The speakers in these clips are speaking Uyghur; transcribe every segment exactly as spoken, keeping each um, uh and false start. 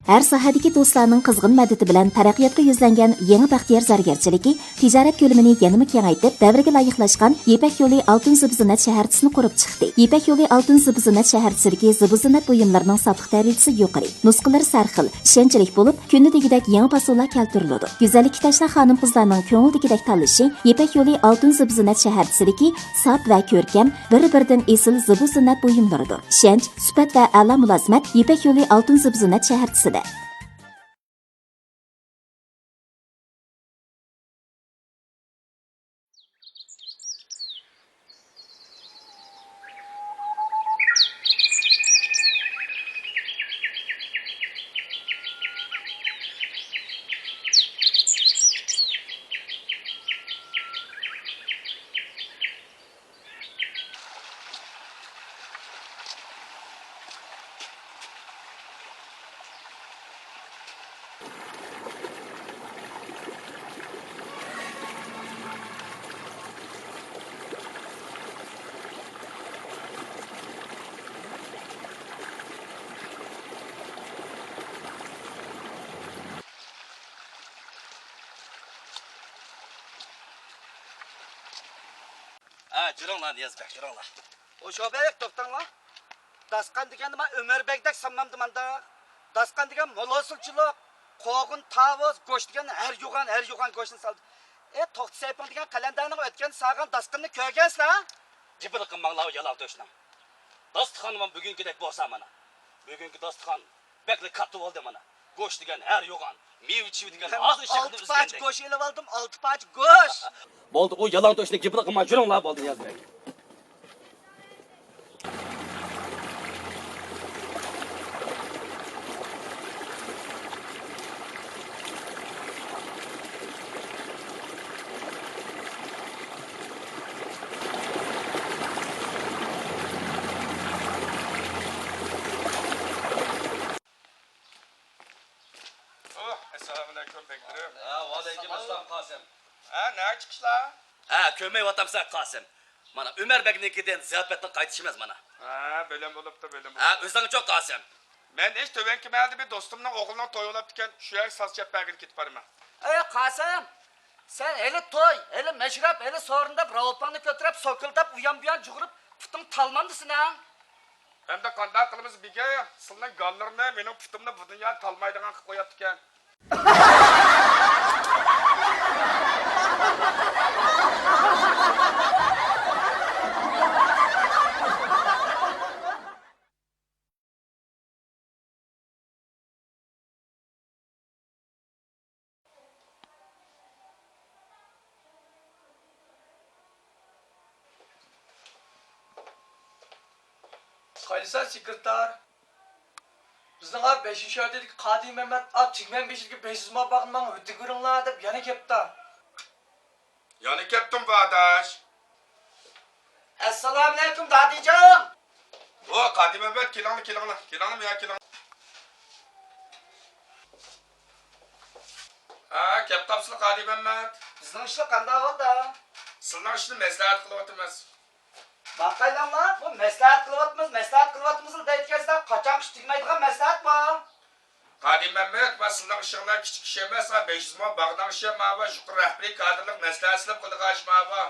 ھەر ساھەدىكى دوستلارنىڭ قىزغىن مەدىتى بىلەن تەرەققىياتقا يۈزلەنگەن يېڭى بەختىيار زەرگەرچىلىكى تىجارەت كۆلىمىنى يەنىمۇ كېڭەيتىپ، دەۋرگە لايىقلاشقان يىپەك يولى ئالتۇن زىبۇ زىننەت شەھەرچىسىنى قۇرۇپ چىقتى. يىپەك يولى ئالتۇن زىبۇ زىننەت شەھەرچىسىدىكى زىبۇ زىننەت بۇيۇملىرىنىڭ ساپلىق دەرىجىسى يۇقىرى، نۇسخىلىرى سەرخىل، ئىشەنچلىك بولۇپ، كۈندە دېگۈدەك يېڭى پاسونلار كەلتۈرۈلىدۇ. گۈزەللىككە تەشنا خانىم-قىزلارنىڭ كۆڭۈل دېگۈدەك تاللىشى يىپەك يولى ئالتۇن زىبۇ زىننەت شەھەرچىسىدىكى ساپ ۋە كۆركەم، بىر-بىرىدىن ئېسىل زىبۇ زىننەت بۇيۇملىرىدۇر. ئىشەنچ، سۈپەت ۋە ئەلا مۇلازىمەت يىپەك يولى ئالتۇن زىبۇ زىننەت شەھەرچىسىدە. ھە، جۈرۈڭلار، نىياز بەگ، جۈرۈڭلار. ئۇ شوپۇر، توختاڭلار. داستىخان دېگەننى مانا ئۆمەر بەگدەك سالمامدۇ ماندا. داستىخان دېگەن مول ھوسۇلچىلىق، قوغۇن، تاۋۇز، گۆش دېگەن ھەر يوغان، ھەر يوغان گۆشنى سالدى. ئى، توختى سەيپىڭ دېگەن قەلەندەرنىڭ ئۆتكەندە سالغان داستىخىنىنى كۆرگەنسىلەر؟ گېپىنى قىلماڭلار ئۇ يالاڭ تۆشنىڭ. داستىخان مانا بۈگۈنكىدەك بولسا مانا. بۈگۈنكى داستىخان بەكلا كاتتا بولدى مانا. گۆش دېگەن ھەر يوغان، مېۋە-چېۋە دېگەن ھازىر شەھەردىن ئۈزگەندەك. ئالتە پارچە گۆش ئېلىۋالدىم، ئالتە پارچە گۆش. بولدى، ئۇ يالاڭ تۆشنىڭ گېپىنى قىلماي جۈرۈڭلار، بولدى، نىياز بەگ. ئوھ، ئەسسالامۇئەلەيكۇم، بەگلىرىم. ھە، ۋەئەلەيكۇم ئەسسالام، قاسىم. ھە، نەگە چىقىشلار؟ ھە، كۆرمەيۋاتامسەن، قاسىم. مانا، ئۆمەر بەگنىڭكىدىن زىياپەتتىن قايتىشىمىز، مانا. ھە، بىلىم بولۇپتۇ، بىلىم ھە، بولۇپتۇ. ئۆزۈڭچۇ، قاسىم؟ مەن ئىش تۆۋەنكى مەھەللىدە بىر دوستۇمنىڭ ئوغلىنىڭ تويى بولاپتىكەن، شۇ يەرگە ساز چېلىپ بەرگىلى كېتىپ بارىمەن. ئەي، قاسىم! سەن ھېلى توي، ھېلى مەشرەپ، ھېلى سورۇن دەپ راۋاپاڭنى كۆتۈرۈپ، سوكۇلداپ ئۇيان-بۇيان جۇغۇرۇپ، پۇتۇڭ تالمامدۇ سېنىڭ؟ ئەمدى قانداق قىلىمىز، بېگىم؟ سىلىنىڭ گاللىرىنى مېنىڭ پۇتۇمنى بۇ دۇنيا تالمايدىغان قىلىپ قويۇپتىكەن. قايسى سېكرېتار؟ بىزنىڭ ئا بەشىنچى شەھەردىكى قادىر مەمەت ئا چىگمەن بېشىدىكى بەش يۈز ما باغنىڭ ھۆددىگە بېرىڭلار دەپ يەنە كەپتۇ. يەنە كەپتۇمغۇ ئاداش. ئەسسالامۇئەلەيكۇم دادىجان. ۋو، قادىر مەمەت، كېلىڭلار، كېلىڭلار، كېلىڭلار، بۇ يەرگە كېلىڭلار. ھە، كەپ قاپسىلەر قادىر مەمەت. بىزنىڭ ئىشلار قانداق بولدى؟ سىلىنىڭ ئىشىنى مەسلىھەت قىلىۋاتىمىز. باقايلىڭلار، بۇ مەسلىھەت قىلىۋاتىمىز، مەسلىھەت قىلىۋاتىمىز دەيدىكەنسىلەر، قاچانغىچە تۈگىمەيدىغان مەسلىھەت بۇ؟ قادىر مەمەت، مانا سىلىنىڭ ئىشىڭلار كىچىك ئىش ئەمەس، ھە، بەش يۈز ما باغنىڭ ئىشى، ماۋۇ يۇقىرى رەھبىرىي كادىرلىق مەسلىھەتلىشىپ قىلىدىغان ئىش ماۋۇ.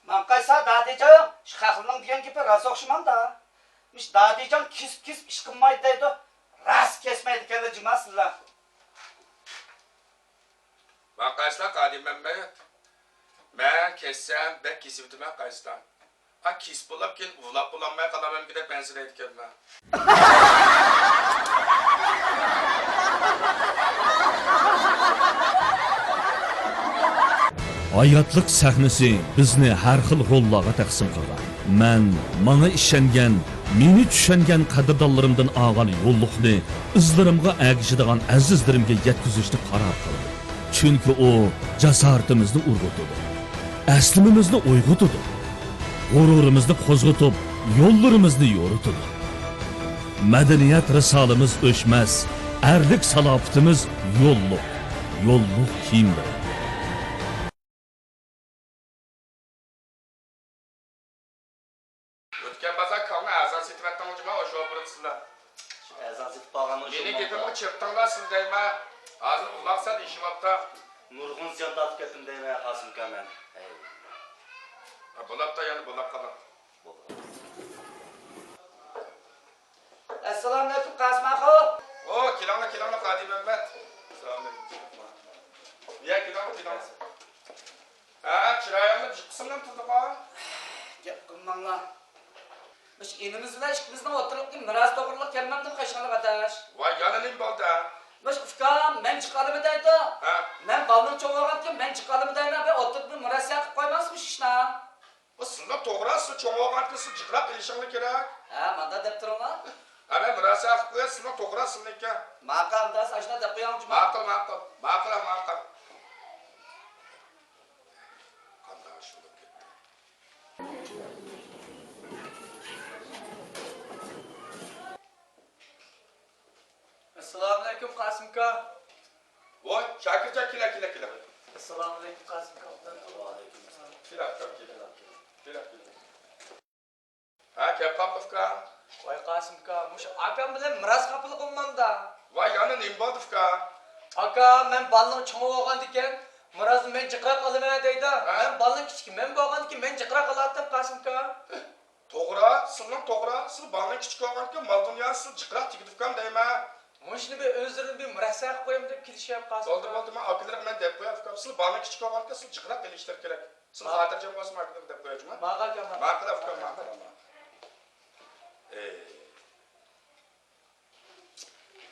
ماڭقايسا دادىجان، شۇ خەقلىرنىڭ دېگەن گېپى راست ئوخشىمامدا. مۇشۇ دادىجان كېسىپ-كېسىپ ئىش قىلمايدۇ دەيدۇ، راست كەسمەيدىكەنلا جۇما سىلەر. ماڭقايسىلەر قادىر مەمەت، مەن كەتسەم بەك كېسىۋېتىمەن قايسىلار. ئا، كېسىپ بولاپ كېيىن ئۇۋىلاپ بولالماي قالامەنمىكىن دەپ ئەنسىرەيدىكەنمەن. ھاياتلىق سەھنىسى بىزنى ھەر خىل روللارغا تەقسىم قىلغان. مەن ماڭا ئىشەنگەن، مېنى چۈشەنگەن قەدىردانلىرىمدىن ئالغان يوللۇقنى ئىزلىرىمغا ئەگىشىدىغان ئەزىزلىرىمگە يەتكۈزۈشنى قارار قىلدىم. چۈنكى ئۇ جاسارىتىمىزنى ئۇرغۇتىدۇ، ئەسلىمىمىزنى ئويغىتىدۇ، غۇرۇرىمىزنى قوزغىتىپ، يوللىرىمىزنى يورۇتىدۇ. مەدەنىيەت رىسالىمىز ئۆچمەس، ئەرلىك سالاپىتىمىز يوللۇق، يوللۇق كىيىملىرى. ئۆتكەن بازار كاڭنى ئەرزان سېتىۋەتتىڭلار جۇما، ئاشۇ ئاپىرىپسىلەر. ئەزان سېتىپ قالغانمۇ شۇ مېنىڭ گېپىمگە چىرتىڭلار سىز دەيمەن. ھازىر ئۇلاق سەل ئېشىۋاپتۇ. نۇرغۇن زىيان تارتىپ كەتتىم دەيمەن، قاسىم ئاكا مەن. ھەي. ھە، بولاپتۇ، يەنە بولاپ قالىڭ. بولدى. ئەسسالامۇئەلەيكۇم، قاسىم ئاخۇن. ئو، كېلىڭلار، كېلىڭلار، قادىر مەمەت. ئەسسالامۇئەلەيكۇم. يا، كېلىڭلار، كېلىڭلار. ھە، چىرايىڭلار جىققىسىنىڭ تۇردۇقا. گەپ قىلماڭلار. مۇشۇ ئىنىمىز بىلەن ئىككىمىزنىڭ ئوتتۇرىلىقى مىراس توغرىلىق كەلمەمدىم قېشىڭلار ئاداش. ۋاي، يەنە نېمە بولدى؟ مۇشۇ ئۇكام مەن جىق ئالىمەن دەيدۇ. ھە. مەن بالىنىڭ چوڭ بولغانتىم، مەن جىق ئالىمەن دەيمەن، بىر ئوتتۇرىدا بىر مىراس ھەققى قويماڭسىز مۇشۇ ئىشنى. بۇ سىلىنىڭ توغرا، سىز چوڭ بولغانتىم، سىز جىقراق ئېلىشىڭلار كېرەك. ھە، مانداق دەپ تۇرۇڭلار. ھە، مەن مىراس ھەققى قويۇپ، سىلىنىڭ توغرا سىلىنىڭكى. ماقۇل، ئەمدى ئاشۇنداق دەپ قويۇڭ جۇما. ماقۇل، ماقۇل. ماقۇل، ماقۇل. قانداق ئىش بولۇپ كەتتى؟ ئەسسالامۇئەلەيكۇم، قاسىم ئاكا. ۋوي، شاكىرجان، كېلە، كېلە، كېلە. ئەسسالامۇئەلەيكۇم، قاسىم ئاكا. كېلە، كېلە، كېلە. كېلە، كېلە، كېلە. ھە، كەپ قاپتۇ، ئۇكا. ۋاي، قاسىم ئاكا، مۇشۇ ئاكام بىلەن مىراس خاپىلىقىم ماندا. ۋاي، يەنە نېمە بولدى، ئۇكا؟ ئاكا، مەن بالىنىڭ چوڭى بولغاندىكىن، مىراسنى مەن جىقراق ئالىمەن دەيدۇ. ھە؟ مەن بالىنىڭ كىچىكى، مەن بولغاندىكىن مەن جىقراق ئالاتتىم، قاسىم ئاكا. توغرا، سىلىنىڭ توغرا، سىل بالىنىڭ كىچىكى بولغاندىكىن مال دۇنياسى سىل جىقراق تېگىدۇ، ئۇكام دەيمەن. مۇشۇنى بىر ئۆزلىرىنى بىر مۇرەسسە قىلىپ قويۇم دەپ كېلىشىپ قالسا. بولدى، بولدى، مەن ئاكىلىرىغا مەن دەپ قوياي، ئۇكام. سىل بالىنىڭ كىچىكى بولغاندىكىن سىل جىقراق ئېلىشلىرى كېرەك. سىل خاتىرجەم بولسا ماڭا دەپ قويايچۇ. ماقۇل ئاكا، ماقۇل. ماقۇل ئۇكام، ماقۇل. ئەي.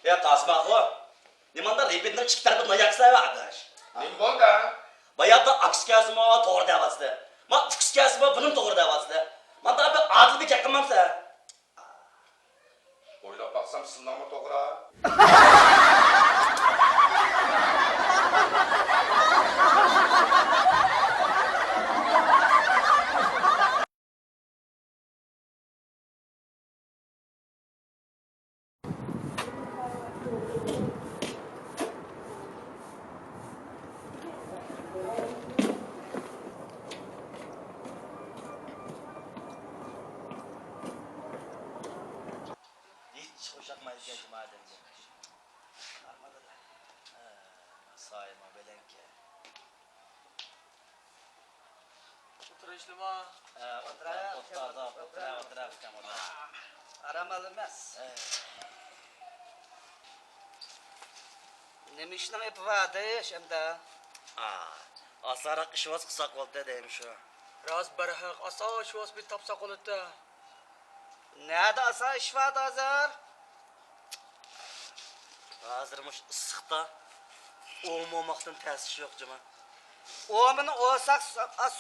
يا قاسىم ئاخۇن، نېمانداق رېپىتنىڭ ئىككى تەرىپى ناياكسىلەر ئاداش؟ نېمە بولدى؟ باياقتا ئاكىسى كەلسىمۇ توغرا دەۋاتىدۇ. ما ئۇكىسى كەلسىمۇ بۇنىمۇ توغرا دەۋاتىدۇ. مانداق بىر ئادىل بىر گەپ قىلمامسەن؟ ئويلاپ باقسام، سىلىنىڭمۇ توغرا. ھېچ ئوخشاتمايدىكەن جۇما ئادەمگە. سايىمۇ بەلەنكەن. ئولتۇرۇشلىما؟ ھە، ئولتۇرا، ئولتۇرا، ئولتۇرا، ئولتۇرا، ئولتۇرا. ئارام ئال ئەمەس. ھە. نېمە ئىشنىڭ ئېپى بار، ئاداش، ئەمدى؟ ئا، ئاسانراق ئىش بولسا قىلساق بولدى دەيمەن شۇ. راست بەرھەق، ئاسان ئىش بولسا بىر تاپساق بولىدۇ. نەدە ئاسان ئىش بار ھازىر؟ ھازىر مۇشۇ ئىسسىقتا ئومۇماقتىن تەس ئىش يوق جۇما. ئومىنى ئوساق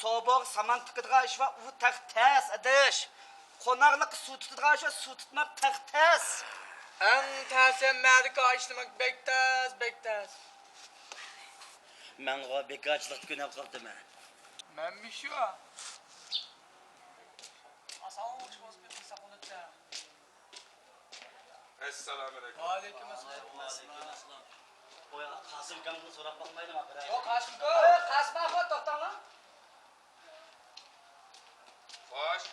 سوبوغا سامان تىقىدىغان ئىش بار، ئۇ تەخ تەس ئىدىش. قوناقلىققا سۇ تۇتىدىغان ئىش بار، سۇ تۇتماق تەخ تەس. ئەڭ تەسى مەدىكا ئىشلىمەك بەك تەس، بەك تەس. مەنغۇ بىكارچىلىقتا كۆنۈپ قاپتىمەن. مەنمۇ شۇ. ئاسان ئوخشىماس بىر قىلساق بولىدۇ. ئەسسالامۇئەلەيكۇم. ۋەئەلەيكۇم ئەسسالام. ۋەئەلەيكۇم ئەسسالام. قوي، قاسىم ئاكامدىن سوراپ باقمايلىما بىرەر؟ يوق، قاسىم ئاكا. ئەي، قاسىم ئاخۇن، توختاڭلار. خوش.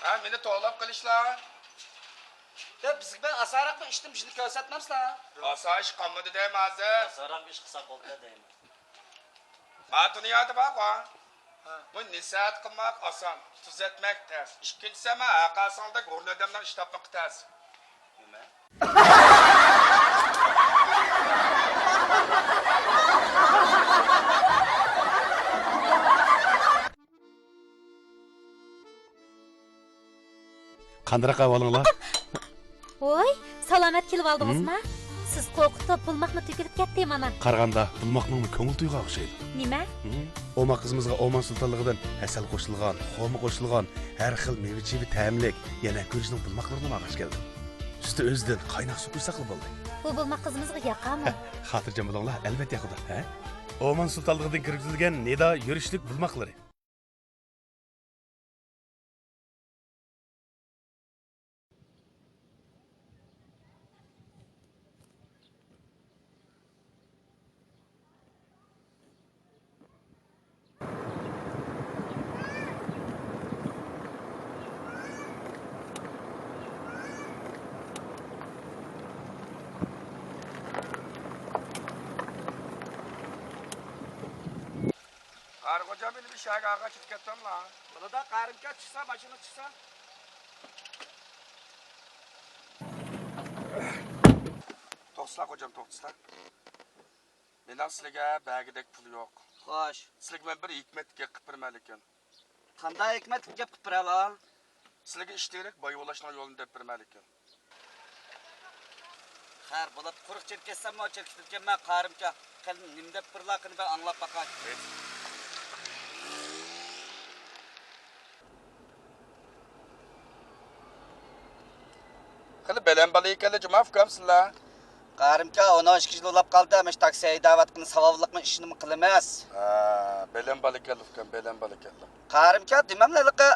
ھە، مېنى توۋلاپ قېلىشلا. يا، بىزگە بىر ئاسانراق بىر ئىشتىن بىزنى كۆرسەتمەمسىلەر؟ ئاسان ئىش قالمىدى دەيمەن ھازىر. ئاسانراق بىر ئىش قىلساق بولدى دەيمەن. ھە، دۇنيادا بارغۇ. ھە. بۇ نەسىھەت قىلماق ئاسان، تۈزەتمەك تەس. ئىككىنچىسى، ھەممە ھەققاسىڭدەك ھۆرلى ئادەمنىڭ ئىش تاپمىقى تەس. نېمە؟ قانداق ئەھۋالىڭلار؟ ۋوي، سالامەت كېلىۋالدىڭىزما؟ ھىم؟ سىز قورقۇتۇپ بىلماقنى تۆكۈلۈپ كەتتى مانا. قارىغاندا بىلماقنىڭمۇ كۆڭۈل تۇيغۇ ئوخشايدۇ. نېمە؟ ھىم؟ ئوماق قىزىمىزغا ئومان سۇلتانلىقىدىن ھەسەل قوشۇلغان، خورما قوشۇلغان، ھەر خىل مېۋە-چېۋە تەملىك، يەنە گۈرۈچنىڭ بىلماقلىرىنىمۇ ئالغاچ كەلدىم. ئۈستى ئۆزىدىن قايناق سۇ قۇيساقلا بولدى. بۇ بىلماق قىزىمىزغا ياقامۇ؟ خاتىرجەم بولۇڭلار، ئەلۋەتتە ياقىدۇ. ھە؟ ئومان سۇلتانلىقىدىن كىرگۈزۈلگەن نىدا يۈرۈشلۈك بىلماقلىرى. خوجام، مېنى بىر شەھەرگە ئاغا چىقىپ كەتسەملا؟ بولىدۇ، قەھرىمكا، چىقسا، ماشىنا چىقسا. توختىسىلا، خوجام، توختىسىلا. مېنىڭ سىلىگە بەرگۈدەك پۇل يوق. خوش. سىلىگە مەن بىر ھېكمەتلىك گەپ قىلىپ بېرىمەنلىكىن. قانداق ھېكمەتلىك گەپ قىلىپ بېرەلا؟ سىلىگە ئىشتىن يىراق باي بولۇشنىڭ يولىنى دەپ بېرىمەنلىكىن. خەير، بولۇپ، قۇرۇق چىرىپ كەتسەممۇ، چىرىپ كېتىدىكەنمەن، قەھرىمكا. قېنى، نېمە دەپ بېرىلا، قېنى، بىر ئاڭلاپ باقاي. خېلى بەلەن بالا ئىكەنلا جۇما ئۇكام سىلەر. قەھرىمكا، ئون ئىككى يىل بولاپ قالدى، مانا شۇ تاكسى ھەيدەۋاتقىنى، ساۋابلىقمۇ ئىشنىمۇ قىلىمىز. ھە، بەلەن بالا ئىكەنلا ئۇكام، بەلەن بالا ئىكەنلا. قەھرىمكا، دېمەملە ھېلىقى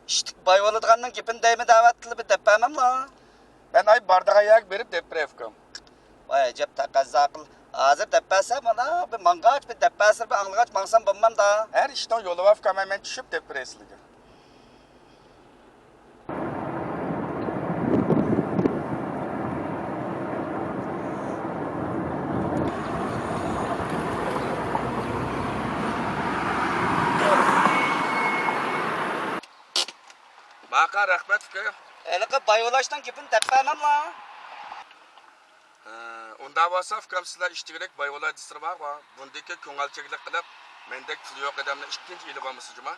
ئىشتىك باي بولىدىغاننىڭ گېپىنى دەيمەن دەۋاتتىلا، بىر دەپ بەرمەملا. مەن ئاي بارىدىغان يەرگە بېرىپ دەپ بېرەي ئۇكام. ۋاي ئەجەب تەقەززا قىل. ھازىر دەپ بەرسەم، ئانا، بىر ماڭغاچ، بىر دەپ بەرسە، بىر ئاڭلىغاچ ماڭسام بولمامدا؟ ھەر ئىشنىڭ يولى بار ئۇكام، مەن چۈشۈپ دەپ بېرەي سىلىگە. ماقا رەھمەت ئۇكا. ھېلىقى باي بولۇشنىڭ گېپىنى دەپ بەرمەملا. ھە، ئۇنداق بولسا ئۇكام، سىلەر ئىشتىن يىراق باي بولاي دېسىلەر بارغۇ. بۇندىكى كۆڭۈلچىلىك قىلىپ، مەندەك پۇلى يوق ئادەمنى ئىككىنچى ئېلىپ ئالمىسا جۇما.